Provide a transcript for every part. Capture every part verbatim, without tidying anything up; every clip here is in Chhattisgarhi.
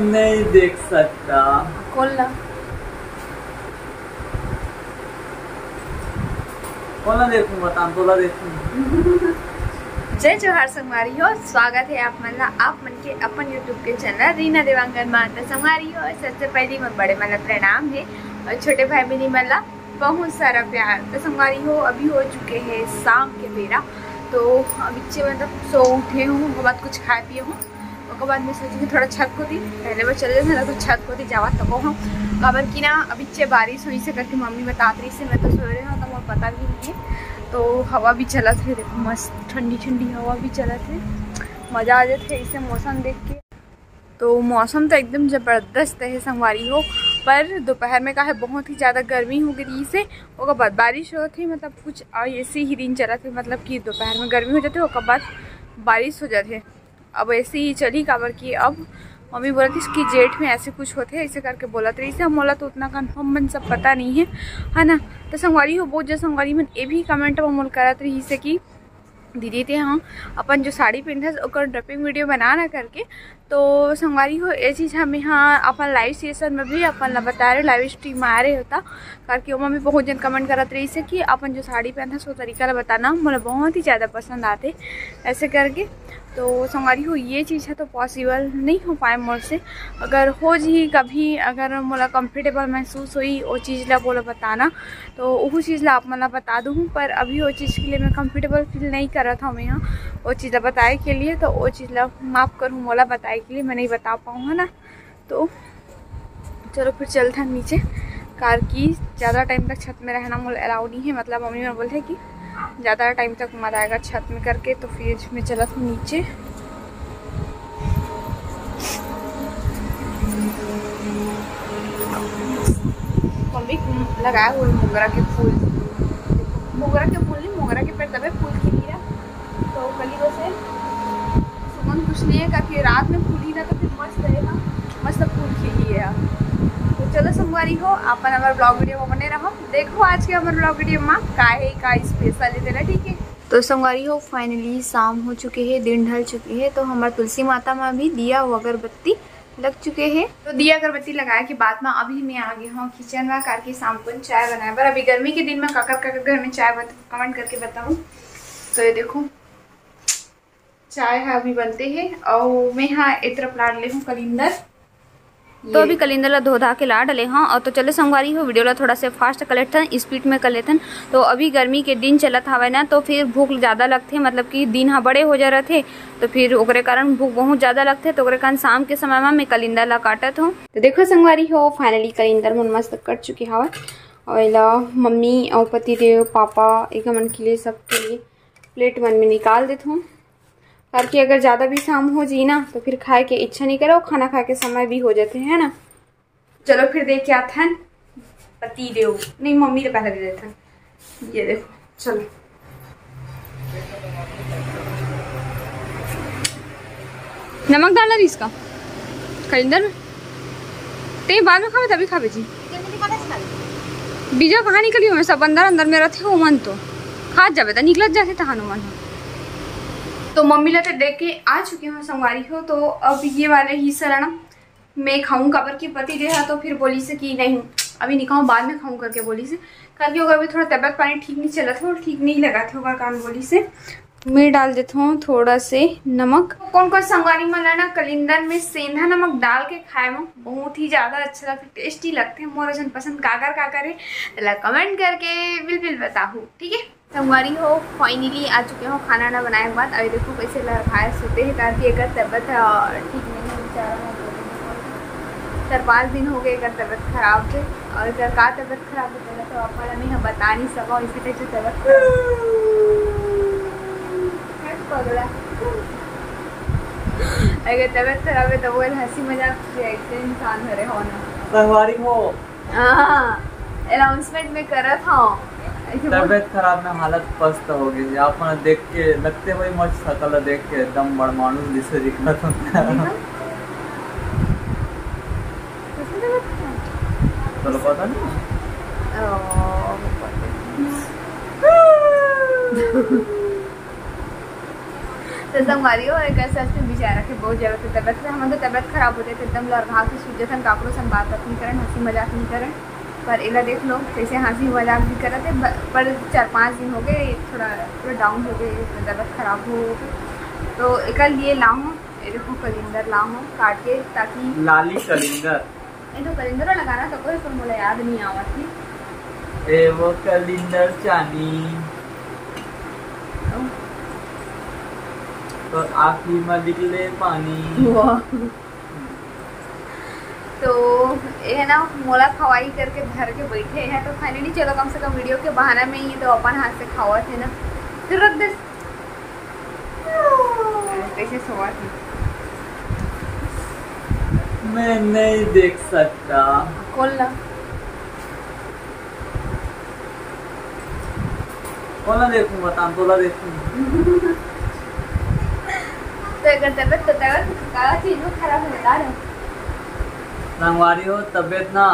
नहीं देख सकता। खोल ला। खोल ला, देखूं, बता, तोला देखूं। जय जोहार संगवारी हो, स्वागत है आप मन ला, आप मन के अपन YouTube के चैनल रीना देवांगन मा। त संगवारी हो, सबसे पहली मैं बड़े मन ला प्रणाम है और छोटे भाई बहनी मन ला बहुत सारा प्यार। त संगवारी हो, अभी हो चुके हैं शाम के बेरा, तो अभी मतलब सो उठे हूँ, ओकर बाद कुछ खाए पिए हूँ, ओकर बाद मैं सोची कि थोड़ा छत कोती पहले मैं चले जाते ना, तो छत कोती जावा तको हम, काबर कि ना अभी चे बारिश होइसे करके मम्मी बतात रहिसे, मैं तो सोए रहे हूँ तो मोर पता भी नहीं है। तो हवा भी चलत है, देखो मस्त ठंडी ठंडी हवा भी चलत है, मजा आ जाते है इसे मौसम देख के। तो मौसम तो एकदम जबरदस्त है संगवारी हो, पर दोपहर में का है बहुत ही ज़्यादा गर्मी हो गई से, ओकर बाद बारिश होत है, मतलब कुछ ऐसे ही दिन चलत है, मतलब कि दोपहर में गर्मी हो जाते, ओकर बाद बारिश हो जाते। अब ऐसे ही चली, काबर कि अब मम्मी बोलत रहिस कि जेठ में ऐसे कुछ होथे, ऐसे करके बोलत रहिस। अब मोला तो उतना कंफर्म मन सब पता नहीं है, है ना। तो संगवारी हो, बहुत जन संगवारी मन ये भी कमेंट में मोल करत रहिस है कि दीदी ते हाँ अपन जो साड़ी पहनथस ओकर ड्रेपिंग वीडियो बना ना करके। तो संगवारी हो, ये चीज़ हमें हाँ अपन लाइव सेशन में भी अपन ला बता रहे, लाइव स्ट्रीम आ रहे होता करके, ओमा भी बहुत जन कमेंट करत रहिस है कि अपन जो साड़ी पहनथस वो तरीका ला बताना, मोला बहुत ही ज़्यादा पसंद आते ऐसे करके। तो संगवारी हो, ये चीज़ है तो पॉसिबल नहीं हो पाए मोर से। अगर हो जी कभी, अगर मोला कंफर्टेबल महसूस होई वो चीज़ ला बोला बताना, तो वो चीज़ ला आप मन ला बता दूँ, पर अभी वो चीज़ के लिए मैं कंफर्टेबल फील नहीं करत हूँ मैं यहाँ वो चीज़ ला बताए के लिए, तो वो चीज़ ला माफ़ करूँ, मोला बताए के लिए मैं नहीं बता पाऊँ, है ना। तो चलो फिर चलथन नीचे, कार की ज़्यादा टाइम तक छत में रहना मोला अलाउ नहीं है, मतलब मम्मी मन बोलथे कि ज़्यादा टाइम तक मत आएगा छत में करके, तो फिर मैं चलत हूँ नीचे। मम्मी लगाए हुए मोगरा के फूल, मोगरा के फूल नहीं, मोगरा के पेड़ तबे फूल खिली है। तो कली बस है, सुमन कुछ नहीं है, काकि रात में फूली ना तो फिर मस्त रहेगा, मस्त फूल खिली है। तो चलो संगवारी हो, अपन हमारे ब्लॉग वीडियो में बने रहो, देखो आज के हमारे ब्लॉग वीडियो में का है, का स्पेशल है तेरा, ठीक है। तो संगवारी हो, फाइनली शाम हो चुके है, दिन ढल चुके है, तो हमारे तुलसी माता में भी दिया अउ अगरबत्ती लग चुके हैं। तो दिया अगरबत्ती लगाए के बाद में अभी मैं आ गई हूँ किचन में, करके शाम को चाय बनाए बर। अभी गर्मी के दिन में काकर काकर घर में चाय बनथे, कमेंट करके बताओ। तो ये देखो, चाय है अभी बनते हैं और मैं हाँ ए तरफ लाड़ ले हूँ कलिंदर। तो अभी कलिंदर ला धो धा के ला डले हाँ। और तो चले संगवारी हो, वीडियो ला थोड़ा से फास्ट कर लेथन, स्पीड में कर लेथन। तो अभी गर्मी के दिन चलत हवय ना, तो फिर भूख ज़्यादा लगथे, मतलब कि दिन ह बड़े हो जा रथे, तो फिर ओकरे कारण भूख बहुत ज़्यादा लगथे। तो ओकरे कारण शाम के समय में मैं कलिंदर ला काटत हूँ। तो देखो संगवारी हो, फाइनली कलिंदर मन मस्त कट चुके हवय। और एला मम्मी और पति देव, पापा, एक मन के लिए, सबके लिए प्लेट मन में निकाल देत हूँ। करके अगर ज़्यादा भी शाम हो जी ना, तो फिर खाए के इच्छा नहीं करे, और खाना खाए के समय भी हो जाते है ना। चलो फिर देख के आथन पति देव, नहीं मम्मी ने पहले दे देथन। ये देखो, चलो। नमक डालना नहीं इसका कलिंदर में, ते बाद में खावे तभी खावे जी। बीजा कहाँ निकली हो, सब अंदर अंदर में रहते हो मन तो खात जावे त निकलत जाते तहान मन। तो मम्मी ला तो देख के आ चुके हो संगवारी हो, तो अब ये वाले ही सलाना मैं खाऊं, काबर की पति देहा तो फिर बोली से कि नहीं अभी नहीं खाऊं, बाद में खाऊं करके बोली से। करके ओकर भी थोड़ा तबियत पानी ठीक नहीं चलत हो, ठीक नहीं लगत हो, ओकर कारण बोली से मैं डाल देत हूँ थोड़ा से नमक। कौन कौन संगवारी मन ला ना कलिंदर में सेंधा नमक डाल के खाए में बहुत ही ज्यादा अच्छा लगता, टेस्टी लगते हैं। मोर जन पसंद काकर काकर है, तेला कमेंट करके बिल्कुल बताहू, ठीक है। संगवारी हो, फाइनली आ चुके हो खाना ना बनाए के बाद। अभी देखो कैसे लड़खाए सोते हैं, ताकि एकर तबियत, अ, ठीक नहीं है बेचारा। चार पाँच दिन हो गए एकर तबियत खराब है, और एकर का तबियत खराब है तेला तो आप वाला मैं ह बता नहीं सका, इसी तरह से तबियत खराब है। हट पगला। अगर तबियत खराब है तो वो हंसी मजाक के ऐसे इंसान हरे हो ना। संगवारी हो, हाँ, अनाउंसमेंट में करत हूँ। ऐसे बोल। तबियत खराब में हालत पस्त हो गई। आप मन देख के लगते हुए मोर शकल देख के एकदम बड़ मानुष जैसे दिखत हो। देखो। कैसे तबियत खराब? तोला पता नहीं? ओ, पता नहीं। तो संगवारी हो, एक ऐसे ऐसे बेचारा के बहुत ज्यादा तबियत खराब, हमन तो तबियत खराब होथे त एकदम लरघा के सूत जथन, काकरो संग बात नहीं करन, हंसी मजाक नहीं करन। पर एला देख लो, कैसे हंसी मजाक भी करत हे, ब-, पर चार पाँच दिन हो गए, थोड़ा, थोड़ा डाउन हो गए, तबियत खराब हो गए। तो एकर लिए लाहूँ, ये देखो, कलिंदर लाहूँ काट के, ताकि लाली कलिंदर। ये तो कलिंदर वाला गाना तो कोई, पर मोला याद नहीं आवत ही। ए वो कलिंदर चानी, तो आँखी में निकले पानी। वाह। तो ये है ना, मोला खवाई करके धर के बैठे हैं, तो finally चलो, कम से कम वीडियो के बहाना में ये तो अपन हाथ से खावत है ना, फिर रख दे। कैसे सोवत है? मैं नहीं देख सकता। खोल ला। कोला देखूं, बता, तोला देखूं। तो अगर तबियत, तो तबियत का चीज में खराब है, बता रहे हो? संगवारी हो, तबियत ना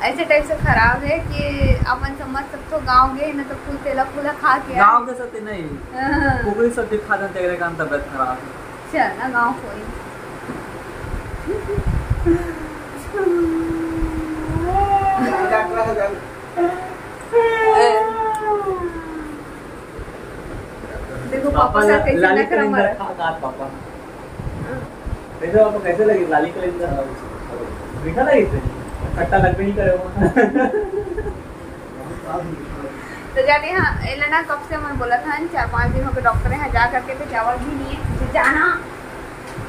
ऐसे टाइप से खराब है कि अपन समझ सकते हो, गाँव गए ना तो फूल तेला फूला खा के आए। गाँव के साथ नहीं, हाँ। कुकरी सब्जी खा देते, तेरे कारण तबियत खराब है। चल ना, गाँव कोई। देखो पापा पापा साथ कैसे ला-, लाली नखरा कलिंदर मारा। खा, खा, पापा। हाँ। देखो पापा कैसे लगी लाली कलिंदर? मीठा लगी थे? खट्टा लगबे नहीं करे वो। तो जाने हाँ, एला ना कब से मैं बोला था, चार पाँच दिन हो गए डॉक्टर यहाँ जा करके, तो जावत भी नहीं है। तो जाना,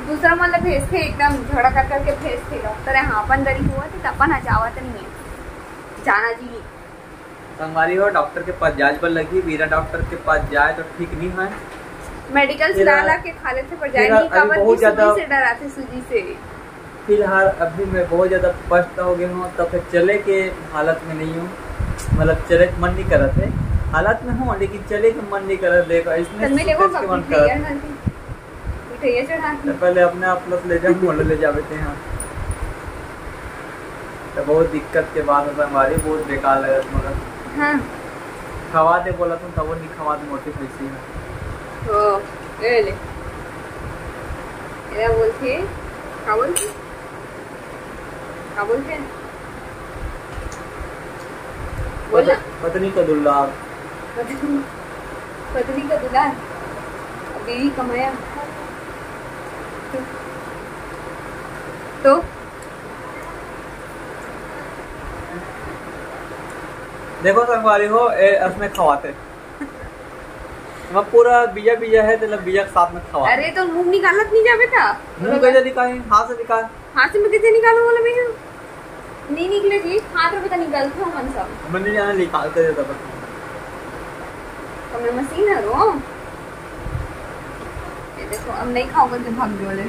दूसरा मन ला भेजथे, एकदम झगड़ा कर करके भेजथे डॉक्टर यहाँ, अपन दरी होवत हे, तो अपन ह जावत नहीं है, जाना जी। संगवारी हो, डॉक्टर के पास जाए बर लगही, बिना डॉक्टर के पास जाए तो ठीक नहीं है। मेडिकल से फिर, ला ला के खा लेथे, पर जाए फिर नहीं, अभी काबर बहुत कि सूजी ज्यादा से डराथे, सूजी से। फिलहाल अभी मैं बहुत ज्यादा पस्त हो गया हूँ, तो फिर चले के हालत में नहीं हूँ, मतलब चले के मन नहीं करत है। हालत में हूँ लेकिन चले के मन नहीं करत, देखो इसमें तब मैं देखो सुते के मन कब करत। मिठाइयाँ चढ़ा के। तो पहले अपने आप ला ले जा, मोला ले जावे ते यहाँ। तो बहुत दिक्कत के बात होता है हमारी, बहुत बेकार लगत मोला। हाँ। खवा दे बोला तुम, तब वो नहीं खवा दे, मोटी भैंसी है। ओ, ए ले। एला बोलथे, का बोलथे? का बोलथे? बोल ना। पत-, पत्नी का दुलार। पत्नी, पत्नी का दुलार। बीवी का मया। तो? देखो संगवारी हो, ए, इसमें खवाते। मैं पूरा बीजा बीजा है, तेला बीजा के साथ में खवा। अरे, तो मुंह निकालत नहीं जावे था? मुंह कैसे निकाले? हाथ से निकाल। हाथ से मैं कैसे निकालूं बोला मैं? नहीं निकले जी, हाथ में पता निकलते हो मन सब। मैं नहीं जाना, निकालते रहता बस। तो मैं मशीन है रो। ये देखो, अब नहीं खाऊंगा तो भाग बोले।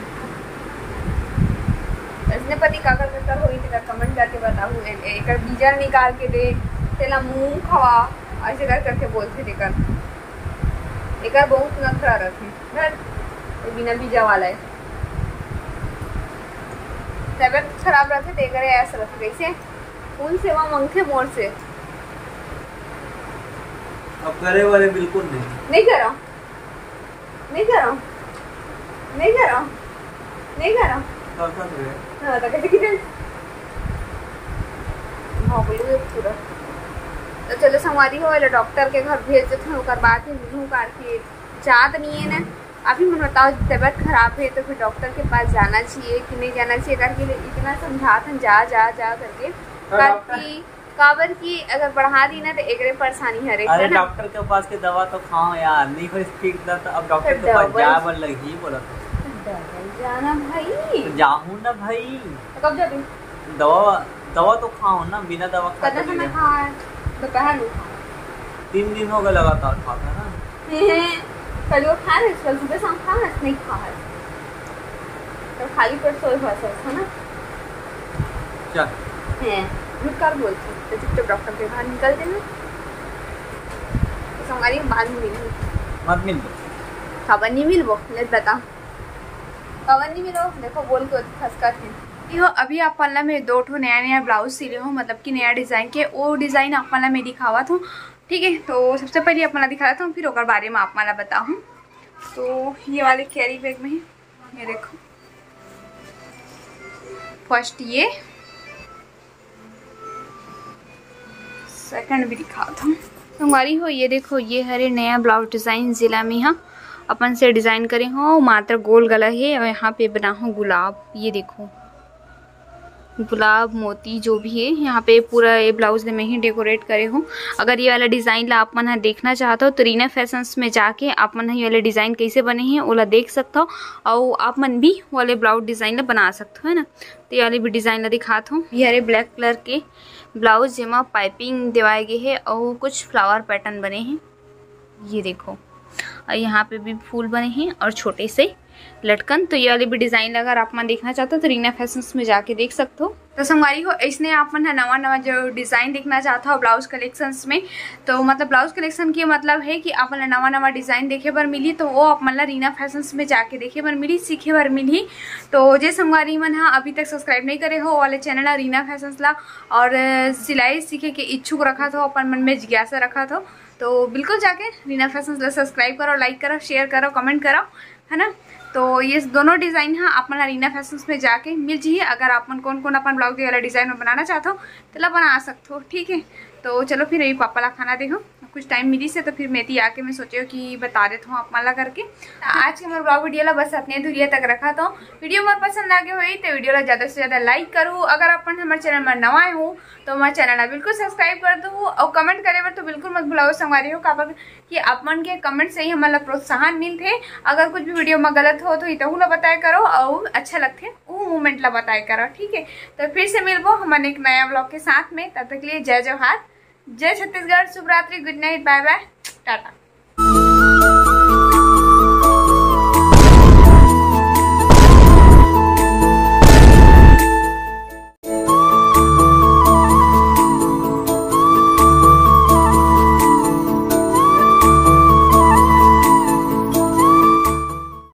इसने पति काकर काकर होई, तेरा कमेंट करके बताहू। ए-, एकर बीजा निकाल के दे, तेला मुंह खवा, ऐसे कर करके बोलथे तेकर। एकर बहुत नखरा रथे। धर, ये बिना बीजा वाला है। तबियत खराब रथे, तेकरे ऐसा रथे। कैसे? फूल सेवा मंगथे मोर से। अब करे वाले बिल्कुल नहीं। नहीं करो, नहीं करो, नहीं करो, नहीं करो। हाँ, तो कैसे किचन? भागलू है पूरा। तो चलो संगवारी हो, एला डॉक्टर के घर भेज देथे, ओकर बाद ही मिलहूँ करके। जात नहीं है ना। अभी मन बताओ, तबियत खराब है तो फिर डॉक्टर के पास जाना चाहिए कि नहीं जाना चाहिए? करके इतना समझात हन, जा, जा, जा करके। हाँ, डॉक्टर। काबर कि, काबर कि अगर बढ़ा दी ना तो एकरे परेशानी हरे, अरे है ना? डॉक्टर के पास के दवा तो खाओ यार, नहीं हो ठीक ना तो अब डॉक्टर तो के पास डबल जाए बर लगही बोला तो। डबल जाना भाई। तो जाहू ना भाई। तो कब जाबे? दवा, दवा तो खाओ ना, बिना दवा खाए कतने तो समय नहीं खा है? दोपहर में खा। तीन दिन हो गए लगातार खाता है ना। हम्म, कल वो खा रहे, कल सुबह शाम खा रहे, नहीं खा है। तो खाली पेट सोए हुआ सब, है ना? क्या? हैं, झूठ काबर बोलती, तो चुपचाप डॉक्टर के बाहर निकल देना। तो संगवारी बाद में मिलबो। मत मिलबो। काबर नहीं मिलबो, ले बता। काबर नहीं मिलो, देखो बोल के खसका थे। ये हो, अभी आप मन ला मैं दो ठो नया नया ब्लाउज सिले हो, मतलब कि नया डिजाइन के, वो डिजाइन आप मन ला मैं दिखावत हूँ। ठीक है, तो सबसे पहले आप मन ला दिखावत हूँ, फिर ओकर बारे में आप मन ला बताहूँ। तो ये वाले कैरी बैग में है, ये देखो, फर्स्ट ये, सेकंड भी दिखात हूँ। संगवारी हो, ये देखो, ये हरे नया ब्लाउज डिजाइन, जेला में हा अपन से डिजाइन करे हो, मात्र गोल गला है और यहाँ पे बना हो गुलाब। ये देखो, गुलाब मोती जो भी है, यहाँ पे पूरा ये ब्लाउज में ही डेकोरेट करे हो। अगर ये वाला डिजाइन ला आप मन ह देखना चाहत हो तो रीना फैशंस में जाके आप मन ह ये वाला डिजाइन कैसे बने हे ओला देख सकत हो, और आप मन भी वाले ब्लाउज डिजाइन ला बना सकत हो, है ना। तो ये वाले भी डिजाइन ला दिखात हो। ये हरे ब्लैक कलर के ब्लाउज, जेमा पाइपिंग देवाए गए है और कुछ फ्लावर पैटर्न बने हैं, ये देखो, और यहाँ पे भी फूल बने हैं और छोटे से लटकन। तो ये वाली भी डिजाइन अगर आप मन देखना चाहते हो तो रीना फैशंस में जाके देख सकते हो। तो संगवारी हो, इसने आप मन ह नवा नवा जो डिजाइन देखना चाहता हो ब्लाउज कलेक्शंस में, तो मतलब ब्लाउज कलेक्शन के मतलब है कि आप मन ल नवा नवा डिजाइन देखे बर मिली, तो वो आप मन ला रीना फैशंस में जाके देखे बर मिली, सीखे बर मिली। तो जे संगवारी मन ह अभी तक सब्सक्राइब नहीं करे हो, वो वाले चैनल ला, रीना फैशंस ला, और सिलाई सीखे के इच्छुक रखत हो, अपन मन में जिज्ञासा रखत हो, तो बिल्कुल जाके रीना फैशंस ला सब्सक्राइब करो, लाइक करो, शेयर करो, कमेंट करो, है ना। तो ये दोनों डिजाइन ह आप मन ला रीना फैशंस में जाके मिल जाही। अगर आप मन कौन कौन अपन ब्लाउज वाला डिजाइन में बनाना चाहत हो, तेला बना सकत हो, ठीक है। तो चलो फिर, अभी पापा ला खाना देहूँ, कुछ टाइम मिलिस हे, तो फिर मैं एती आके मैं सोचे हो कि बता देत हूँ आप मन ला करके। आज के हमर ब्लॉग वीडियो ला बस अतने दूरिया तक रखत हूँ। वीडियो मोर पसंद आगे होही तो वीडियो ला ज्यादा से ज्यादा लाइक करू। अगर अपन हमर चैनल में नवा आए हो तो हमर चैनल ला बिल्कुल सब्सक्राइब कर दू और कमेंट करे बर तो बिल्कुल मत भुलाओ संगवारी हो, काबर कि आप मन के कमेंट से ही हमन ला प्रोत्साहन मिलथे। अगर कुछ भी वीडियो में गलत हो तो इतहू ला बताए करो, और अच्छा लगथे वो मोमेंट ला बताए करो, ठीक है। तो फिर से मिलबो हमन एक नया ब्लॉग के साथ में, तब तक के लिए जय जोहार, जय छत्तीसगढ़, शुभ रात्रि, गुड नाइट, बाय बाय, टाटा।